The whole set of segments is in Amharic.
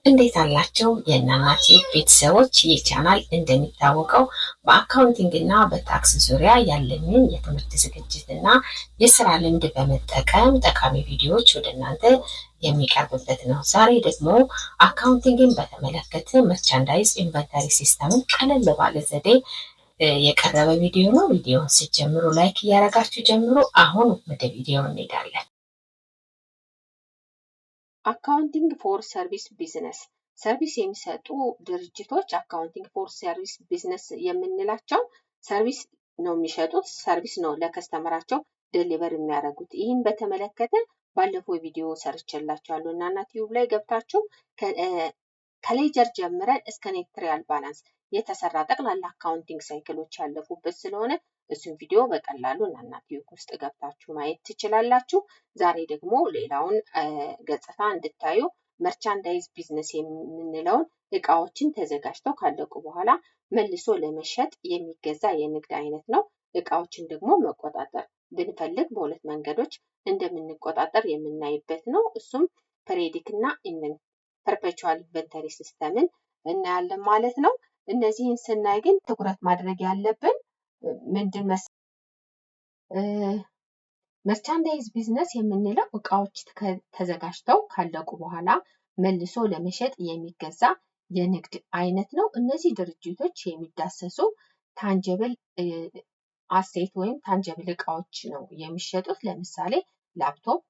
እንዴት አላችሁ የእናና ቲዩብ ቤተሰቦች? ይህ ቻናል እንደሚታወቀው በ accounting እና በ tax ዙሪያ ያለኝን የትምህርት ዝግጅት እና የስራ ልምድ በመጠቀም ጠቃሚ ቪዲዮዎች ወደ እናንተ የሚቀርብበት ነው። ዛሬ ደግሞ accounting ን በተመለከተ merchandise inventory system ን ቀለል ባለ ዘዴ የቀረበ ቪዲዮ ነው። ቪዲዮውን ስትጀምሩ like እያደረጋችሁ ጀምሩ። አሁን ወደ ቪዲዮ እንሄዳለን። Accounting for service business፣ service የሚሰጡ ድርጅቶች accounting for service business የምንላቸው service ነው የሚሸጡት፣ service ነው ለ customer ኣቸው deliver የሚያደርጉት። ይህን በተመለከተ ባለፈው ቪዲዮ ሰርቼላችኋለሁ። እናና ቲዩብ ላይ ገብታችሁ ከ ledger ጀምረን እስከ net trial balance የተሰራ ጠቅላላ accounting cycle ኦች ያለፉበት ስለሆነ እሱን ቪዲዮ በቀላሉ እናና ቲዩብ ውስጥ ገብታችሁ ማየት ትችላላችሁ። ዛሬ ደግሞ ሌላውን ገጽታ እንድታዩ merchandise business የምንለውን እቃዎችን ተዘጋጅተው ካለቁ በኋላ መልሶ ለመሸጥ የሚገዛ የንግድ አይነት ነው። እቃዎችን ደግሞ መቆጣጠር ብንፈልግ በሁለት መንገዶች እንደምንቆጣጠር የምናይበት ነው። እሱም periodic እና perpetual inventory system ን እናያለን ማለት ነው። እነዚህን ስናይ ግን ትኩረት ማድረግ ያለብን ምንድን መስ merchandise business የምንለው እቃዎች ተዘጋጅተው ካለቁ በኋላ መልሶ ለመሸጥ የሚገዛ የንግድ አይነት ነው። እነዚህ ድርጅቶች የሚዳሰሱ tangible asset ወይም tangible እቃዎች ነው የሚሸጡት። ለምሳሌ ላፕቶፕ፣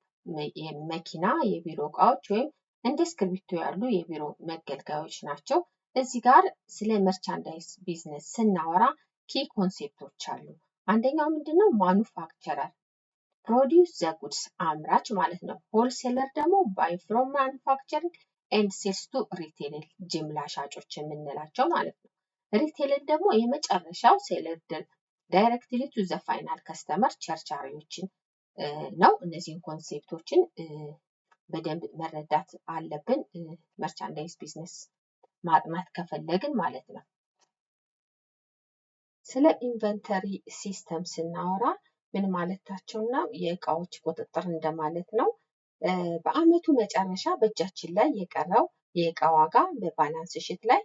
መኪና፣ የቢሮ እቃዎች ወይም እንደ እስክሪብቶ ያሉ የቢሮ መገልገያዎች ናቸው። እዚህ ጋር ስለ merchandise business ስናወራ key concept ኦች አሉ። አንደኛው ምንድነው? Manufacturer produce the goods፣ አምራች ማለት ነው። Wholesaler ደግሞ buy from manufacturing and sells to retailer፣ ጅምላ ሻጮች የምንላቸው ማለት ነው። Retailer ደግሞ የመጨረሻው seller directly to the final customer፣ ቸርቻሪዎችን ነው። እነዚህን concept ኦችን በደንብ መረዳት አለብን merchandise business ማጥናት ከፈለግን ማለት ነው። ስለ inventory system ስናወራ ምን ማለታቸው ነው? የእቃዎች ቁጥጥር እንደማለት ነው። በአመቱ መጨረሻ በእጃችን ላይ የቀረው የእቃ ዋጋ በ balance sheet ላይ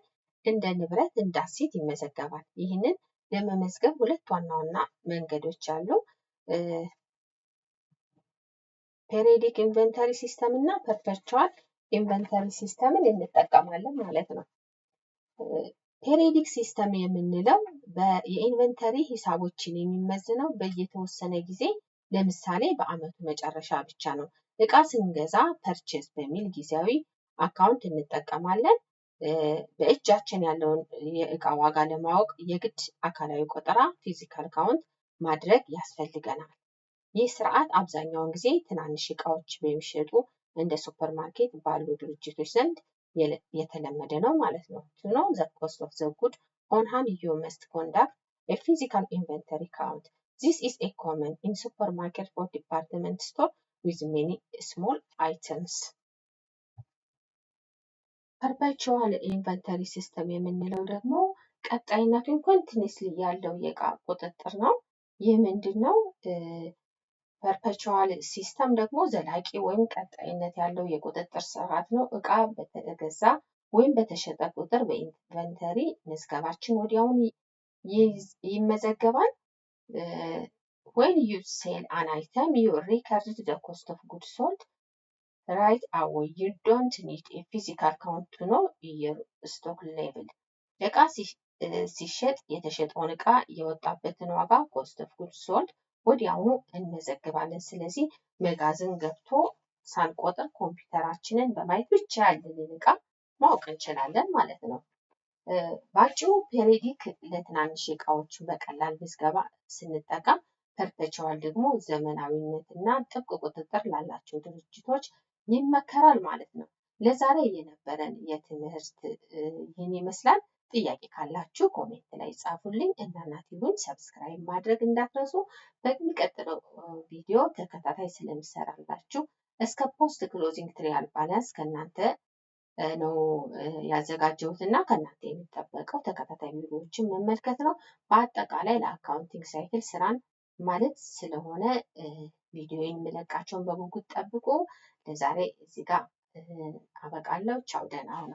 እንደ ንብረት፣ እንደ asset ይመዘገባል። ይህንን ለመመዝገብ ሁለት ዋና ዋና መንገዶች አሉ። Periodic inventory system እና perpetual inventory system ን እንጠቀማለን ማለት ነው። Periodic system የምንለው የ inventory ሂሳቦችን የሚመዝነው በየተወሰነ ጊዜ፣ ለምሳሌ በአመቱ መጨረሻ ብቻ ነው። እቃ ስንገዛ purchase በሚል ጊዜያዊ account እንጠቀማለን። በእጃችን ያለውን የእቃ ዋጋ ለማወቅ የግድ አካላዊ ቆጠራ፣ physical count ማድረግ ያስፈልገናል። ይህ ስርዓት አብዛኛውን ጊዜ ትናንሽ እቃዎች በሚሸጡ እንደ ሱፐር ማርኬት ባሉ ድርጅቶች ዘንድ የተለመደ ነው ማለት ነው። To know the cost of the good on hand, you must conduct a physical inventory count. This is a common in supermarket or department store with many small items. Perpetual inventory system የምንለው ደግሞ ቀጣይነቱን continuously ያለው የእቃ ቁጥጥር ነው። ይህ ምንድን ነው? Perpetual system ደግሞ ዘላቂ ወይም ቀጣይነት ያለው የቁጥጥር ስርዓት ነው። እቃ በተገዛ ወይም በተሸጠ ቁጥር በ inventory መዝገባችን ወዲያውኑ ይመዘገባል። When you sell an item, you record the cost of goods sold right away. You don't need a physical count to know your stock level. እቃ ሲሸጥ የተሸጠውን እቃ የወጣበትን ዋጋ፣ cost of goods sold፣ ወዲያውኑ እንመዘግባለን። ስለዚህ መጋዘን ገብቶ ሳንቆጥር ኮምፒውተራችንን በማየት ብቻ ያለንን እቃ ማወቅ እንችላለን ማለት ነው። በአጭሩ periodic ለትናንሽ እቃዎች በቀላል ምዝገባ ስንጠቀም፣ perpetual ደግሞ ዘመናዊነት እና ጥብቅ ቁጥጥር ላላቸው ድርጅቶች ይመከራል ማለት ነው። ለዛሬ የነበረን የትምህርት ይህን ይመስላል። ጥያቄ ካላችሁ comment ላይ ጻፉልኝ። እናና ቲዩብን subscribe ማድረግ እንዳትረሱ። በሚቀጥለው ቪዲዮ ተከታታይ ስለምሰራላችሁ እስከ post closing trial balance ከእናንተ ነው ያዘጋጀሁት እና ከእናንተ የሚጠበቀው ተከታታይ ቪዲዮዎችን መመልከት ነው። በአጠቃላይ ለ accounting cycle ስራን ማለት ስለሆነ ቪዲዮ የምለቃቸውን በጉጉት ጠብቁ። ለዛሬ እዚህ ጋር አበቃለሁ። ቻው፣ ደህና ሁኑ።